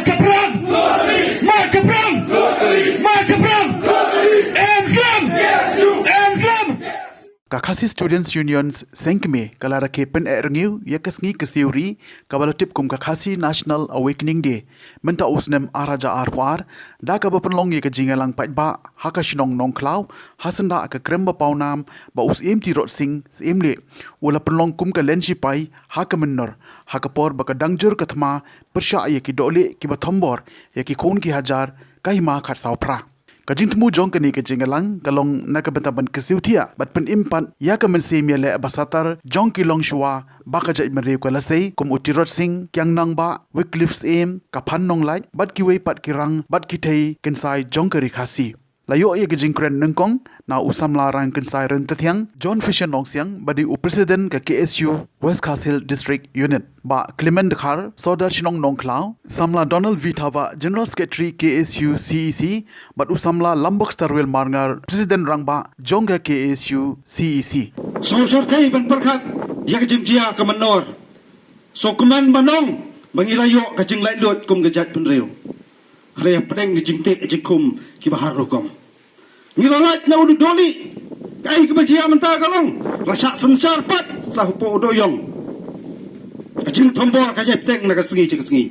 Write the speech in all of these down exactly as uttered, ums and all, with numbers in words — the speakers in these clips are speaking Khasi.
Chaprang! March Chaprang! March Chaprang! Em Slam! Em Slam! Ka Khasi Students Union Sengkmie ka la rakhe pyneh rngiew ïa ka sngi kyrsiew ri kaba la tip kum ka Khasi National Awakening Day mynta u snem ar hajar arphew ar, da kaba pynlong ïa ka jingïalang paidbah ha ka shnong Nongkhlaw, ha syndah ka krem ba pawnam ba u Syiem Tirot Sing Syiem Leh u la pynlong kum ka lynsipai ha ka mynnor, ha ka por ba ka dang jur ka thma pyrshah ïa ki dohlieh kiba thombor ïa ki khun ki hajar, ka hima khatsaw phra. Ka jingthmu jong kane ka jingïalang ka long na ka bynta ban kyrsiew thiah bad pynim pat ïa ka mynsiem ïaleh ba satar jong ki longshuwa ba ka jaitbynriew ka la sei, kum u Tirot Sing, Kiang Nangbah, Wycliffe Syiem, ka Phan Nonglait bad kiwei pat ki rang bad ki thei kynsai jong ka ri Khasi. La ïoh ïa ka jingkren nyngkong na u samla rangkynsai Ryntathiang John Fisher Nongsiang ba dei u President ka K S U West Khasi Hills District Unit, Bah Clement Dkhar, Sordar Shnong Nongkhlaw, samla Donald V Thabah, General Secretary K S U C E C, bad u samla Lambok Starwell Marngar, President Rangbah jong ka K S U C E C. Sngewsarkai ban pyrkhat ïa ka jingjia ka mynnor. Sngewkmen ban ong ba ngi la ïoh ka jinglaitluid kum ka jaitbynriew. Hynrei hapdeng ka jingteh jingkhum kiba har rukom, ngi la lait na u dohlieh. Kaei kaba jia mynta ka long la shah synshar pat sa hapoh u dohïong. Ka jingthombor ka jia bteng na ka sngi sha ka sngi.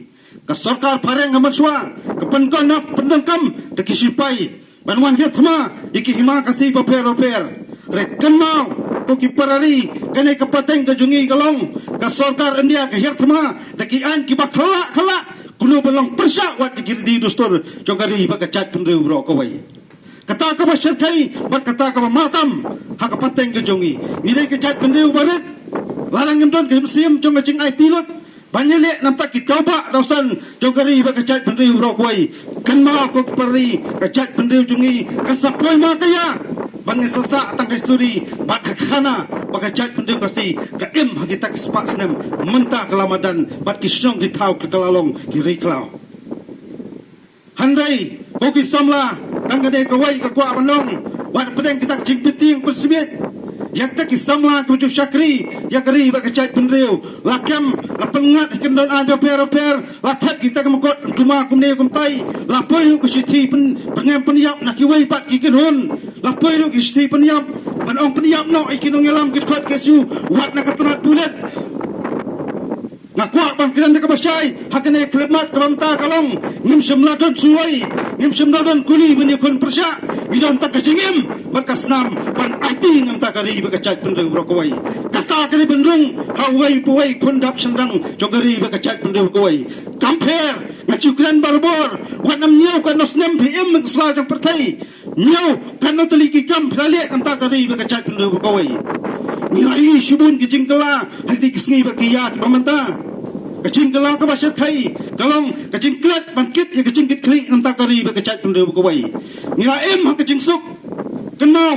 Ka sorkar phareng ha mynshuwa ka pyndonkam, pyndonkam da ki shipai ban wan hiar thma ïa ki hima Khasi bapher bapher. Hynrei kynmaw ko ki para ri, kane ka pateng ka jong ngi ka long ka sorkar India ka hiar thma da ki aiñ kiba khlak khlak, kumno ban long pyrshah wat ïa ki riti dustur jong ka ri bad ka jaitbynriew baroh kawei. Kata kaba shyrkhei bad kata kaba martam ha ka pateng ka jong ngi. Ngi dei ka jaitbynriew barit. Lada ngim don ka mynsiem jong ka jingaiti lut ban ïaleh na bynta ki thaw bah thaw san jong ka ri bad ka jaitbynriew baroh kawei, kynmaw ko ki para ri, ka jaitbynriew jong ngi kan sa poi ma ka ïa. Ban ngin sa sah tang ka histori bad ka khana ba ka jaitbynriew Khasi ka im ha kita ki spah snem mynta ka la madan bad ki shnong ki thaw ka la long ki ri khlaw. Hynrei ko ki samla, tang kane kawei ka kwah ban ong, wat pdeng kita ki jingpyntieng pynsmiej ïa kita ki samla kiba ju shakri ïa ka ri bad ka jaitbynriew. La kem, la pynngat ïa ki kyndon aiñ bapher bapher, la thep kita ki mukot duma kumne kumtai, la poi ruh ki shithi pyn, pynngem pynïap na kiwei pat ki kynhun, la poi ruh ki shithi pynïap ban ong pynïap noh ïa ki nongïalam ki dkhot K S U wat na ka tnat pulit. Nga kwah ban kren da kaba shai ha kane ka khyllipmat kaba mynta ka long, ngim shym la don suwei, ngim shym la don kuli ban ïakhun pyrshah. Ngi don tang ka jingim bad ka snam ban aiti na bynta ka ri bad ka jaitbynriew baroh kawei. Kata ka dei ban rung ha uwei pa uwei khun dap shynrang jong ka ri bad ka jaitbynriew kawei. Kam pher, nga shu kren barabor, wat nym ñiew katno snem phi im ha ka sla jong pyrthei. Ñiew katno tylli ki kam phi la leh na bynta ka ri bad ka jaitbynriew baroh kawei. Ngi la ïohi shibun ki jingkylla ha kine ki sngi bad ki ïa kiba mynta. Ka jingkylla kaba shyrkhei ka long ka jingklet ban kit ïa ka jingkitkhlieh na bynta ka ri bad ka jaitbynriew baroh kawei. Ngi la im ha ka jingsuk. Kynmaw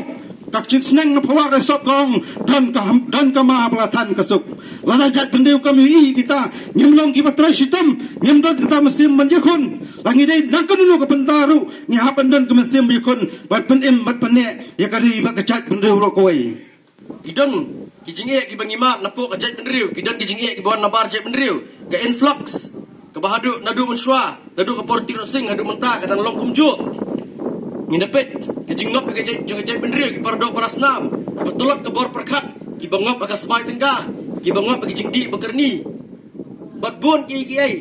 ka jingsneng na Pawar Resort ka ong, don ka, don ka ma ba la than ka suk. Lada jaitbynriew kam ïohi kita, ngim long kiba trei shitom, ngim don kita mynsiem ban ïakhun. La ngi dei na kano kano ka bynta ruh ngi hap ban don ka mynsiem ïakhun ban pynim bad pynneh ïa ka ri bad ka jaitbynriew baroh kawei. Ki don ki jingeh kiba ngi mad napoh ka jaitbynriew, ki don ki jingeh kiba wan nabar jaitbynriew. Ka influx kaba haduh naduh mynshuwa, naduh ka por Tirot Sing haduh mynta ka dang long kumjuh. Ngin da peit ka jingngop ïa ka jait, jong ka jaitbynriew, ki paradoh parasnam, kiba tlot ka bor pyrkhat, kiba ngop ha ka smai tyngka, kiba ngop ha ka jingdih ba kyrni. Bad bun kiei kiei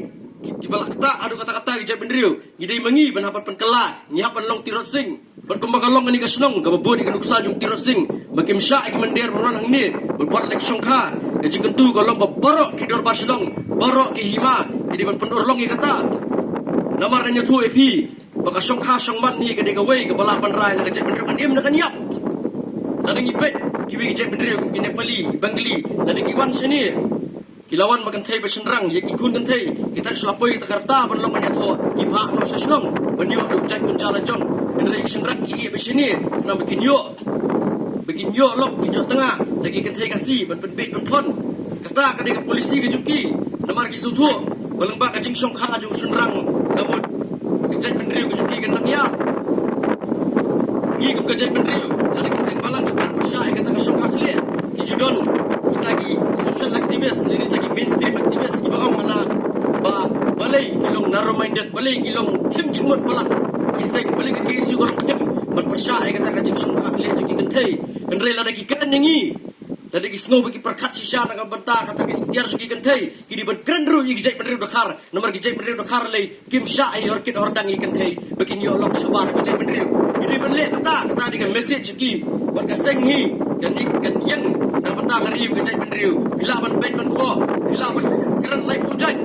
kiba la ktah haduh katta katta ka jaitbynriew. Ngi dei ma ngi ban hap ban pynkylla, ngi hap ban long Tirot Sing. Bad kumba ka long kane ka shnong kaba bud ïa ka nuksa jong Tirot Sing, ba kim shah ïa ki mynder ba rwan hangne, bad wat la ki shongkha, ka jingkyntu ka long ba baroh ki dorbar shnong, baroh ki hima ki dei ban pynurlong ïa kata. Namar nga ïathuh ïa phi ba ka shongkha shongman hi ka dei kawei kaba lah ban rai la ka jaitbynriew kan im ne kan ïap. Lada ngi peit kiwei ki jaitbynriew kum ki Nepali, ki Bengali, lada ki wan shane, ki la wan ba kynthei ba shynrang, ïa ki khun kynthei, kita ki shu la poi kita ka rta ban long ban ïathoh, ki phah noh sha shnong ban ïoh da u jait u jala jong. Hynrei ki shynrang ki ïeh ba shane, khnang ba kin ïoh, ba kin ïoh lok, kin ïoh tnga da ki kynthei Khasi ban pynbeit ban thon. Kata ka dei ka polisi ka jong ki. Namar ki sngewthuh ba lyngba ka jingshongkha jong u shynrang, ka mut ka jaitbynriew ka jong ki kan nang ïap. Ngi kum ka jaitbynriew, lada ki seng bhalang ki pyrshah ïa kata ka shongkha khlieh, ki ju don kita ki social activist lane kita ki mainstream activist kiba ong hana ba balei ki long narrow minded, Hynrei lada ki kren ïa ngi, lada ki sngew ba ki pyrkhat shisha na ka bynta kata ka ikhtiar jong ki kynthei, ki dei ban kren ruh ïa ki jaitbynriew dkhar. Namar ki jaitbynriew dkhar lei kim shah ïa hor kit hor dang ïa ki kynthei ba kin ïoh lok shabar ki jaitbynriew. Ki dei ban leh kata, kata dei ka message ki bad ka seng hi. Kan ïeng na ka bynta ka ri ka jaitbynriew. Phi lah ban beiñ ban khoh, phi lah ban kren laiphew jait.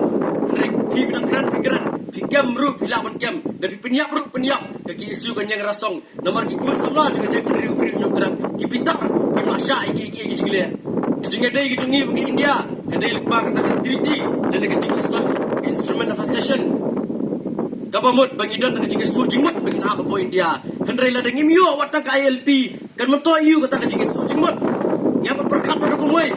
Hynrei phi dang kren, phi kren, phi kem ruh phi lah ban kem, da phi pynïap ruh pynïap. Ka ki issue kan ïeng rasong. Namar ki khun samla jong ka jaitbynriew Bri Hynñiewtrep ki bitar, kim lah shah ïa ki, ïa ki jingleh. Ka jingïadei ka jong ngi bad ka India ka dei lyngba kata ka treaty lane ka jingïasoi, instrument of accession. Kaba mut ba ngi don ka jingïasoi jingmut ba ngi hap hapoh India. Hynrei lada ngim ïoh wat tang ka I L P, kan myntoi aiu kata ka jingïasoi jingmut? Ngi hap ban pyrkhat bad kumwei.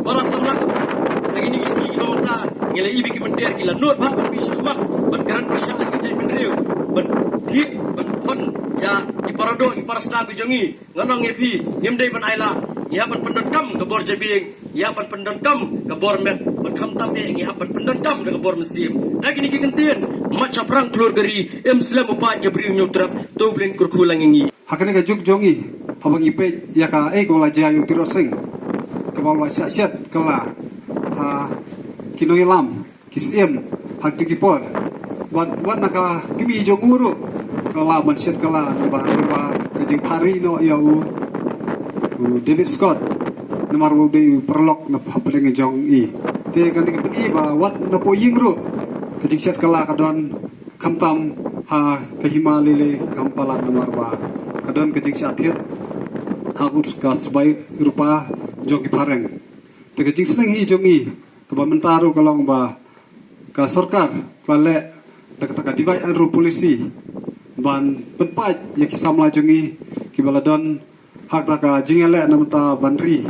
Para samla ha kine ki sngi kiba mynta ngi la ïohi ba ki mynder ki la nud bha ban mih shakhmat ban kren pyrshah ïa ki jaitbynriew, ban thied, ban pynïap ïa ki para doh, ki para snam ki jong ngi. Nga ong ïa phi, ngim dei ban ailad. Ngi hap ban pyndonkam ka bor jabieng, ngi hap ban pyndonkam ka bor met, bad khamtam eh ngi hap ban pyndonkam da ka bor mynsiem. Da kine ki kyntien, mat shaphrang khlur ka ri, im slem u paid ka Bri Hynñiewtrep, to U Blei un kyrkhu lang ïa ngi. Ha kane ka juk jong ngi, haba ngi peit ïa kaei kaba la jia ïa u Tirot Sing, kaba la shah shet kylla ha ki nongïalam, ki syiem ha kito ki por. Bad wat na ka kmie jong u ruh ka la ban shet kylla, namar ba ka jingphari noh ïa u, u David Scott, namar u dei u paralok na hapdeng jong i. Te kane ka pyni ba wat na poh ïing ruh ka jingshet kylla ka don, khamtam ha ka hima lei lei kam palat, namar ba ka don ka jingshah thied ha u ka sbai rupa jong ki phareng. Te ka jingsneng hi jong ngi kaba mynta ruh ka long ba ka sorkar ka la leh da kata ka divide and rule policy ban pynpait ïa ki samla jong ngi kiba la don ha kata ka jingïaleh na bynta ban ri,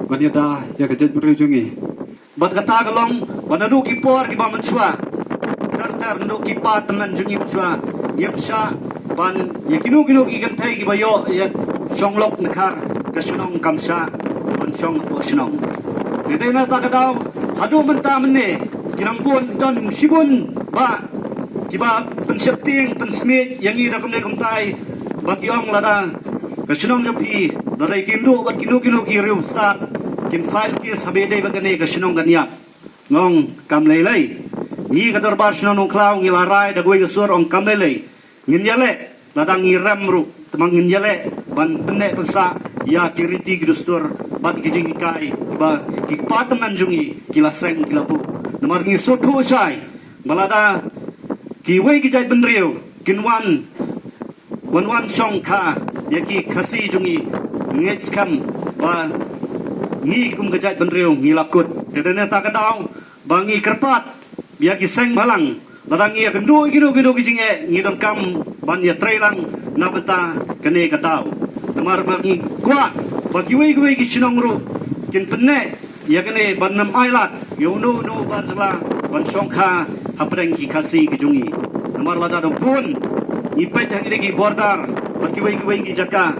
ban ïada ïa ka jaitbynriew jong ngi. Bad kata ka long ba naduh ki por kiba mynshuwa ter ter, naduh ki pa tymmen jong ngi mynshuwa, ngim shah ban ïa kino kino ki kynthei kiba ïoh ïa shong lok dkhar ka shnong, kam shah ban shong hapoh shnong. Te dei na kata ka daw haduh mynta mynne ki nang bun, don shibun bah kiba pynsheptieng pynsmiej ïa ngi da kumne kumtai, ba ki ong lada ka shnong jong phi, lada ki Ïingduh bad kino kino ki riewstad kin file case haba ïadei bad kane, ka shnong kan ïap. Nga ong kam lei lei. Ngi ka Dorbar Shnong Nongkhlaw ngi la rai da kawei ka sur, ong kam lei lei. Ngin ïaleh, lada ngi rem ruh, te ma ngin ïaleh ban pynneh pynsah ïa ki riti ki dustur bad ki jinghikai ba ki kpa tymmen jong ngi ki la seng, ki la buh. Namar ngi sngewthuh shai ba lada kiwei ki jaitbynriew kin wan, wan wan shongkha ïa ki Khasi jong ngi, ngi ngeit skhem ba ngi kum ka jaitbynriew ngi la kut. Te dei na kata ka daw ba ngi kyrpad ïa ki seng bhalang, lada ngi ïakynduh kino kino ki jingeh, ngi donkam ban ïatreilang na bynta kane ka daw. Namar ba ngi kwah ba kiwei kiwei ki shnong ruh kin pynneh ïa kane ban ym ailad ïa uno uno u bar jylla ban shongkha hapdeng ki Khasi ki jong ngi. Namar lada don bun, ngi peit hangne ki border bad kiwei kiwei ki jaka,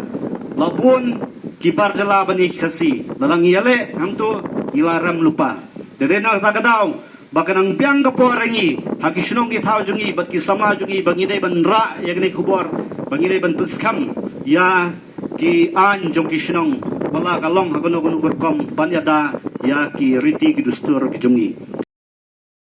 la bun ki bar jylla ban ïa ki Khasi. Lada ngi ïaleh hangto ngi la rem lypa. Te dei na kata ka daw ba ka nang biang ka por ha ngi, ha ki shnong ki thaw jong ngi bad ki samla jong ngi, ba ngi dei ban rah ïa kane ka khubor, ba ngi dei ban pynskhem ïa ki aiñ jong ki shnong, ba la ka long ha kano kano ka rukom ban ïada ïa ki riti ki dustur ki jong ngi.